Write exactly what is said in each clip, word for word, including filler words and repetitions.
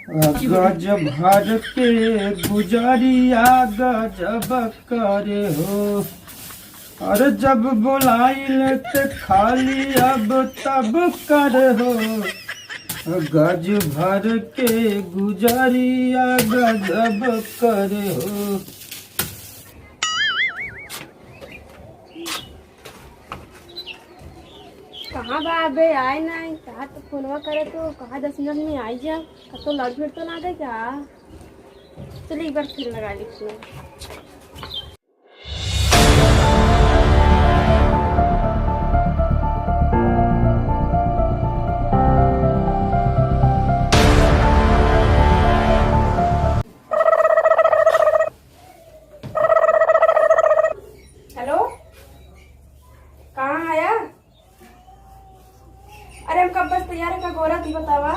गज भर के गुजरिया गजब करे हो, अरे जब बोलाइल त खाली अब तब करे हो, गज भर के गुजरिया गजब करे हो। कहाँ बा अबे? आए ना, कहा तो फोनवा करे तो कहा दस मिनट में आई जा। कतो लड़ भिड़ तो ना गई का? चलिए एक बार फिर लगा ली फोन। हेलो, कहाँ आया? अरे हम कब बस तैयार है, का गोरा थी बतावा।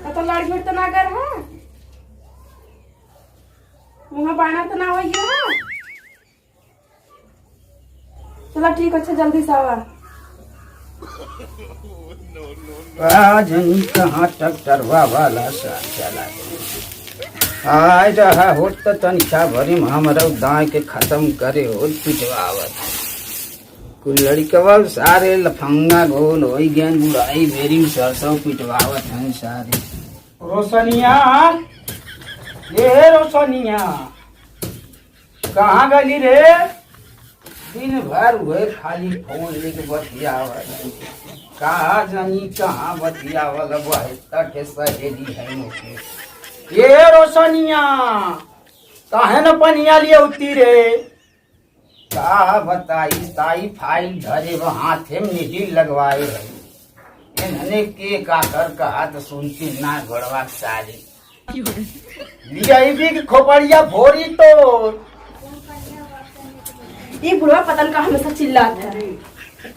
कतो लड़ भिड़ तो ना कर, हाँ? मुँह बाणा तो ना होइए, हाँ? चला ठीक, अच्छा जल्दी से आवा। का जनी कहाँ ट्रैक्टरवा वाला सा चला गया। आय रहा होत त तनिका भरी में हमरा दाँय के खतम करे होत पिटवावत। कुल लड़िकवा सारे लफंगा गोल होई गएन, बुढ़ाई बेरी में सरसों पिटवावत हैं सारे। रोशनिया, ए रोशनिया, कहाँ गली रे? दिन भर उहे खाली फोन लेके बतियावल। कहाँ जानी कहाँ बतियावल, वह तक सहेली है मोके। ए रोशनिया, काहे न पनिया लिए उती रे? का बताई, टाइफाइड धरे बा, हाथे में नीडिल लगवाए है। इन्हने के का कर कहा तो सुनती ना गोड़वा सारी। लियाई भी कि खोपड़िया फोरी तो। ई बुढ़वा पता न का हमेशा चिल्लात है।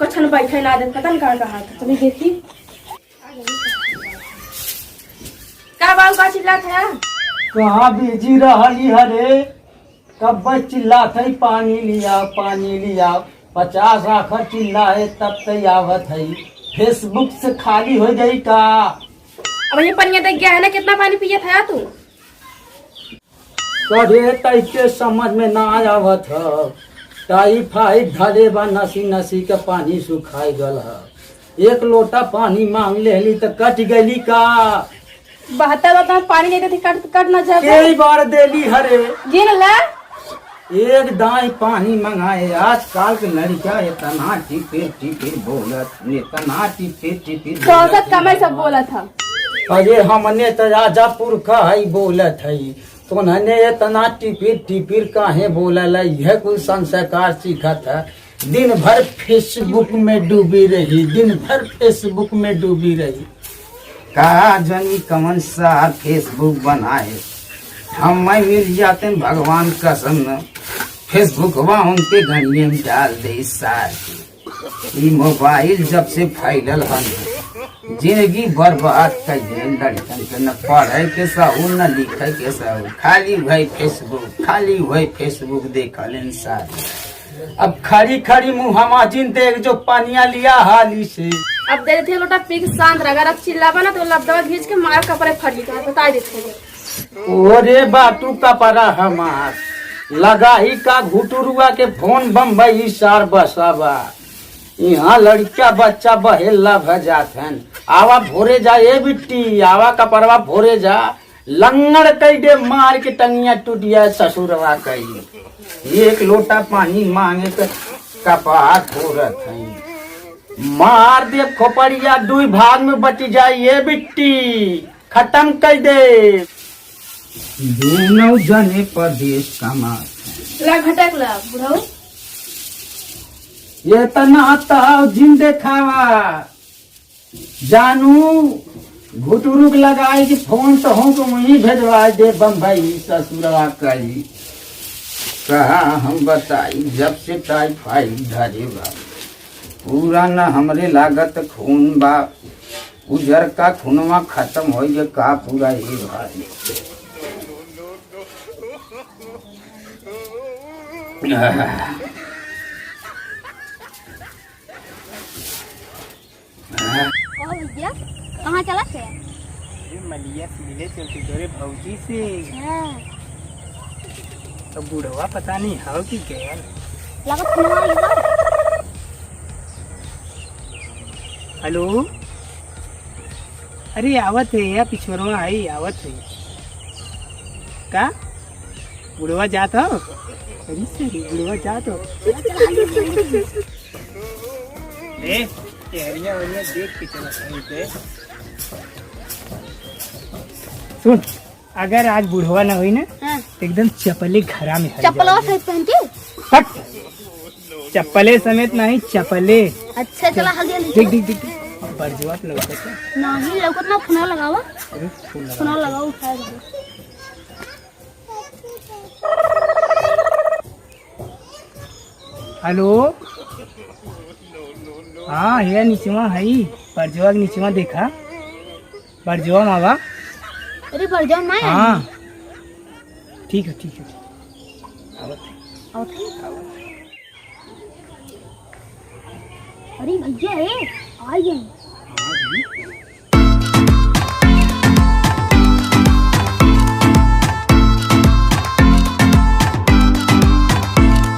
कछन बैठे ना दे, पता न का कहा था। चली देखी। का बाबू का चिल्लात है? कहाँ बिजी रहली हरे? कब चिल्लात है, "पानी लिया, पानी लिया"? पचास आखर चिल्ला है, तब तई आवत है। Facebook से खाली हो गई का? अब ये पनिया देख गया है ना, कितना पानी पियत है तू? अरे, तैके समझ में ना आवत ह। टाइफाइड धरे बा, नसी नसी के पानी सुखाई गल ह। एक लोटा पानी मांग लेली त कट गली का? बहता बहता पानी लेते थे, कट, कट ना जाए। कई बार देली हरे। गिन ले। एक दाई पानी मंगाए, आजकल के लड़का इतना टिपिर टिपिर बोलत, इतना टिपिर टिपिर तो बोलत। औसत कमे सब बोलत ह। अरे हमने तो राजापुर का है बोलत है, तो उन्होंने इतना टिपिर टिपिर काहे बोलल है, यह कुल संस्कार सीखत है। दिन भर Facebook में डूबी रही, दिन भर Facebook में डूबी रही। का जानी कवन सार Facebook बनाए, हम मैं मिल जाते भगवान कसम, Facebookवा उनके गनिये में डाल दे सार। ई मोबाइल जब से फैलल हन, जिंदगी बर्बाद कइले लड़कन के, न पढ़े के सहूर, न लिखे के सहूर, खाली वही Facebook, खाली वही Facebook देखल इंसान। अब खड़ी खड़ी मुँह हम जिन देख जो पनिया लिया हाली से। अब दे देते लोटा पी के शांत रह, अगर अब चिल्लाबा ना तो लद्दवा घींच के मार कपड़े फट गई, तो बता देते हैं। ओरे बाटू कपड़ा हमार, लगाही का घुटुरुआ के फोन बम्बई सार बसावा। यहाँ लड़का बच्चा बहेला भ जात हन। आवा भोरे जा ए बिट्टी, आवा कपड़वा भोरे जा, लंगड़ कई दे मार के टंगिया टूट जाए ससुरवा कई। एक लोटा पानी मांगे त कपार फोड़त हई। मार दे खोपड़िया दुई भाग में बटी जाए ए बिट्टी। खतम कई दे। दोनों जने परदेश कमात हैं। ला घटक ला, बुढ़ऊ। ये तना ताव जिन देखावा। जानू, घुटुरुक लगाई कि फोन तो हो तो वहीं भेजवा दे बम्बई ससुरवा कई। कहा हम बताई, जब से टाइफाइड धरे बा। पूरा न हमरे लागत खून बा, उजर का खूनवा खत्म होइ गए का पूरा ए भाई। ओ भैया, कहाँ चला थे? ये मलिया से मिले चलती तोरे भौजी से। हाँ। तो बुढ़वा पता नहीं हौ कि गयल। लगत फोनवा आई बा। हेलो, अरे आवत है या पिछवरवा आई आवत है। का बुढ़वा जात हो? अरे सही बुढ़वा जात हो। ए, ये हरिया वरिया देख के चला सही से। सुन, अगर आज बुढ़वा ना होई ना, हाँ। तो एकदम चपले घरा में हर चपलवा जाएगी। सहित पहन के? हट, चप्पले समेत नहीं, चपले। अच्छा, चला, हल्दी, हल्दी। देख, देख, देख, देख। बरजुआ तो लौकत है। नहीं, लौकत ना, फोन लगावा। अरे, फोन लगा। फोन लगाओ, उठाए दे। हेलो। हाँ, हे निचवा हई, बरजुआ के निचवा देखा। बरजुआ मावा। अरे, बरजुआ मावा। हाँ। ठीक है, ठीक है, ठीक। आवत है। आवत है? अरे भैया, ए, आ गए। हाँ जी।